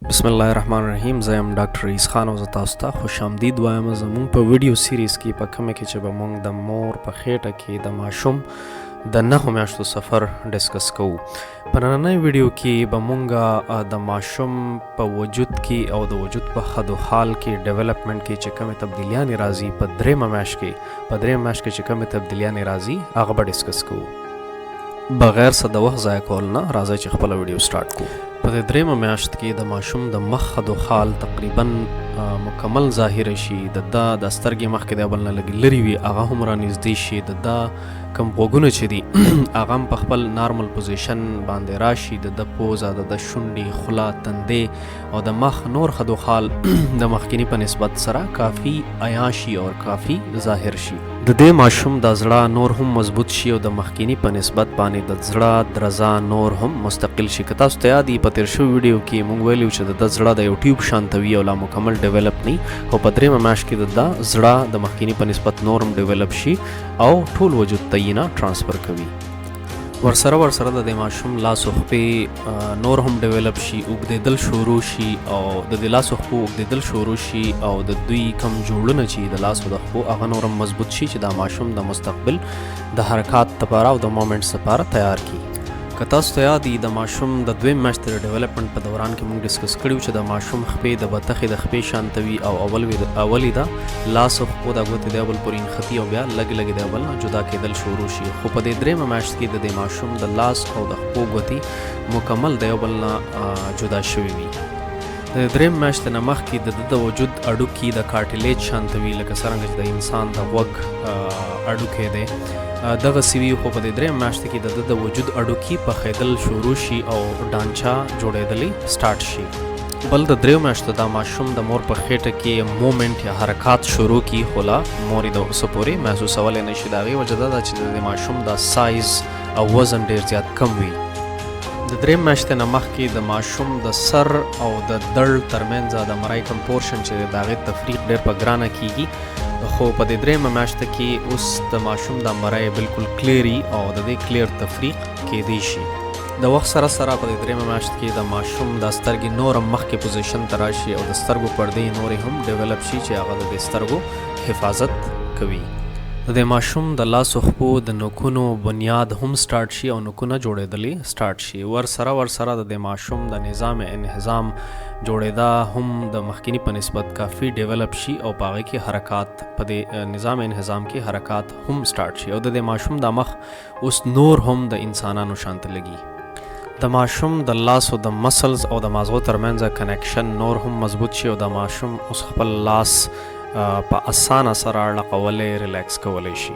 بسم الله الرحمن الرحیم. زه یم ډاکټر رئیس خان او زه تاسو ته خوش آمدید وایم زموږ په ویډیو سیریز کې، په کومه کې چې به موږ د مور په خېټه کې د ماشوم د 9 میاشتو سفر discuss کوو. په نننۍ ویډیو کې به مونږ د ماشوم په وجود کې او د وجود په خد و خال کې، development کې چې کومې تبدیلیانې راځي، په درېیمه میاشت کې چې کومې تبدیلیانې راځي، هغه به discuss کوو. بغیر څه د وخت ضایع کول نه، راځئ چې خپله ویډیو start کوو. په دې درېیمه میاشت کې د ماشوم د مخ خد و خال تقریبا مکمل ظاهر شي. د ده د سترګې مخکې د بل نه لږ لرې وي، هغه هم رانږدې شي. د ده کوم غوږونه چې دي، هغه هم په خپل normal position باندې راشي. د ده پوزه، د ده شونډې، خوله، تندې او د مخ نور خد و خال د مخکینی په نسبت سره کافي عیان شي او کافي ظاهر شي. د دې ماشوم د زړه نور هم مضبوط شي او د مخکینی په نسبت باندې د زړه درزا نور هم مستقل شي. که تاسو ته یاد په تیر شوي ویډیو کې مونږ ویلي چې د زړه د یو tube شانته وي او لا مکمل develop نی، خو په درېیمه میاشت کې د زړه د مخکینی په نسبت نور هم develop شي او ټول وجود ته یې نه transfer کوي. ورسره ورسره د دې ماشوم لاس او خپې نور هم develop شي، اوږدېدل شروع شي او د دې لاس او خپو اوږدېدل شروع شي او د دوی کم جوړونه چې د لاس او د خپو، هغه نور هم مضبوط شي چې دا ماشوم د مستقبل د حرکات لپاره او د movements لپاره تیار کړي. که تاسو ته یاد د ماشوم د دویم میاشتې د development په دوران کې موږ discuss کړي چې د ماشوم خپې د بتخې د خپې شانته وي او اول وي اولی دا لاس او خپو د ګوتې د بل پورې نښتي او بیا لږ لږ د بل نه جدا کېدل شروع شي. خو په دې درېیمه میاشت کې د دې ماشوم د لاس او د خپو ګوتې مکمل د یو بل نه جدا شوي وي. د دریم میاشتې نه مخکې د ده د وجود هډوکي د cartilage شانته وي، لکه څرنګه چې د انسان د غوږ هډوکی دی، دغسې وي. خو په دې دریم میاشت کې د ده د وجود هډوکي پخېدل شروع شي او ډانچه جوړېدلی start شي. بل د 3 میاشتو دا ماشوم د مور په خېټه کې movement یا حرکات شروع کی، خو لا مور یې د اوسه پورې محسوسولی نه شي. د هغې وجه دا ده چې د دې ماشوم دا سایز او وزن ډېر زیات کم وي. د دریم میاشتې نه مخکې د ماشوم د سر او د دړ ترمنځ د مرۍ کوم portion چې د هغې تفریق ډېر په ګرانه کیږي، خو په دې درېیمه میاشت کې اوس د ماشوم د مرۍ بالکل clear وي او د دې clear تفریق کېدی شي. د وخت سره سره په دې درېیمه میاشت کې د ماشوم د سترګې نور هم مخکې position ته راشي او د سترګو پردې نورې هم develop شي چې هغه د دې سترګو حفاظت کوي. د دې ماشوم د لاس او خپو د نوکونو بنیاد هم start شي او نوکونه جوړېدلی start شي. ورسره ورسره د دې ماشوم د نظام انهضام جوړېدا هم د مخکینی په نسبت کافي develop شي او په هغې کې حرکات، په دې نظام انهضام کې حرکات هم start شي او د دې ماشوم د مخ اوس نور هم د انسانانو شانته لګي. د ماشوم د لاسو د muscles او د مازغو ترمنځ connection نور هم مضبوط شي او د ماشوم اوس خپل لاس په اسانه سره ړقولی، ریلیکس کولی شي.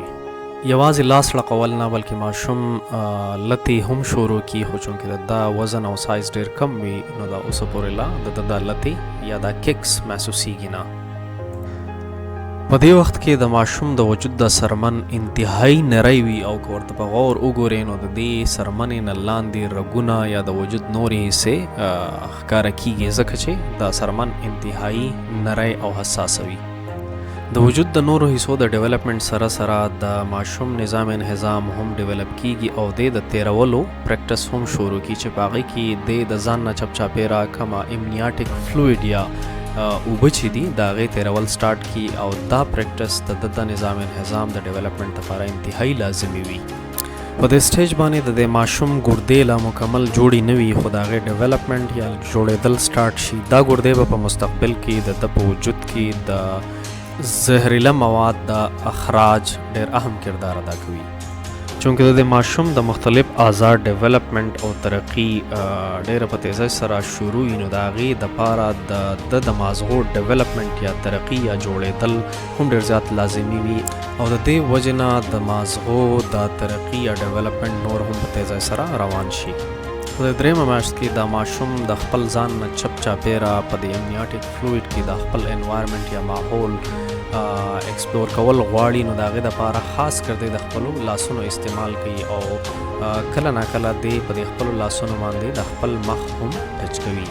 یوازې لاس ړقول نه، بلکې ماشوم لتې هم شروع کی، خو چونکې د دا وزن او سایز ډیر کم وي، نو دا اوسه پورې لا د ده د لتې یا دا kicks محسوسیږي نه. په دې وخت کې د ماشوم د وجود د سرمن انتهایی نری وي او که ورته په غور وګورئ، نو د دې سرمنې نه لاندې رګونه یا د وجود نورې حصې ښکاره کیږي، ځکه چې دا سرمن انتهایی نری او حساسه وي. د وجود د نورو حصو د development سره سره د ماشوم نظام انهضام هم develop کیږي او د د تیرولو practice هم شروع کی چې په هغې کې د د ځان نه چپ چاپیره کومه amniotic fluid یا اوبه چې دي، د هغې تیرول start کی او دا practice د د نظام انهضام د development لپاره انتهایی لازمي وي. په دې stage باندې د دې ماشوم ګردې لا مکمل جوړې نه وي، خو د هغې development یا جوړېدل start شي. دا ګردې به په مستقبل کې د ده په وجود کې د زهريله مواد د اخراج ډېر اهم کردار ادا کوي. چونکه د ماشوم د مختلف اعضاء development او ترقی ډېره په تیزۍ سره شروع وي، نو د هغې دپاره د د مازغو development یا ترقی یا جوړېدل هم ډېر زیات لازمي وي او د دې وجې نه د مازغو د ترقی یا development نور هم په تیزۍ سره روان شي. په دې درېیمه میاشت کې د ماشوم د خپل ځان نه چپ چاپیره په دې amniotic fluid کې د خپل environment یا ماحول explore کول غواړي، نو د هغې دپاره خاص کر دی د خپلو لاسونو استعمال کوي او کله ناکله دی په دې خپلو لاسونو باندې د خپل مخ هم touch کوي.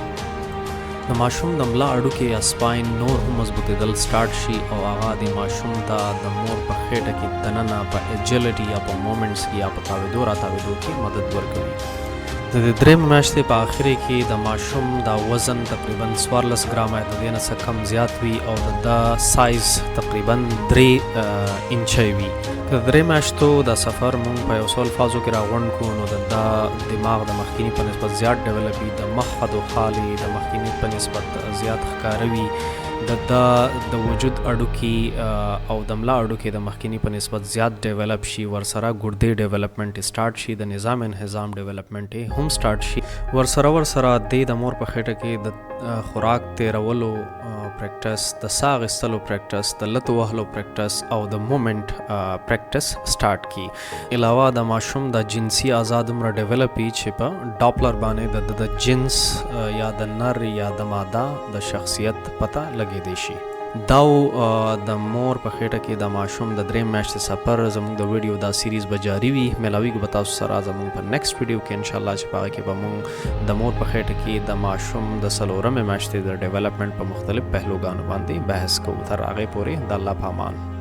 د ماشوم د ملا هډوکي یا spine نور هم مضبوطېدل start شي او هغه د ماشوم ته د مور په خېټه کې دننه په agility یا په movements کې یا په تاوېدو راتاوېدو کې مدد ورکوي. د دې درېیمې میاشتې په اخرې کې د ماشوم دا وزن تقریبا 14 ګرامه، د دې نه څه کم زیات وي او د دا سایز تقریبا 3 انچه وي. که د 3 میاشتو دا سفر مونږ په یو څو الفاظو کې راغونډ کړو، نو د دا دماغ د مخکینی په نسبت زیات develop وي، د مخ خد و خال یې د مخکینی په نسبت زیات ښکاره وي، د دا د وجود اډوکي او د ملا اډوکي د مخکینی په نسبت زیات develop شي، ورسره ګردې development start شي، د نظام انهضام development هم سٹارټ شي. ورسره د مور په خېټه کې د خوراک تیرولو practice، د ساه اخیستلو practice، د لتو وهلو practice او د movement practice start کی. علاوه د ماشوم د جنسي اعضا دومره develop وي چې په ډاپلر باندې د جنس یا د نر یا د ماده د شخصیت پته لګېدی شي. دا د مور په خېټه کې د ماشوم د 3 میاشتې سفر. زموږ د ویډیو دا series به جاری وي. ملاویږو به تاسو سره زموږ په next video کې انشاءالله، چې په هغه کې به موږ د مور په خېټه کې د ماشوم د 4مې میاشتې د development په مختلف پهلوګانو باندې بحث کوو. تر هغې پورې د الله په امان.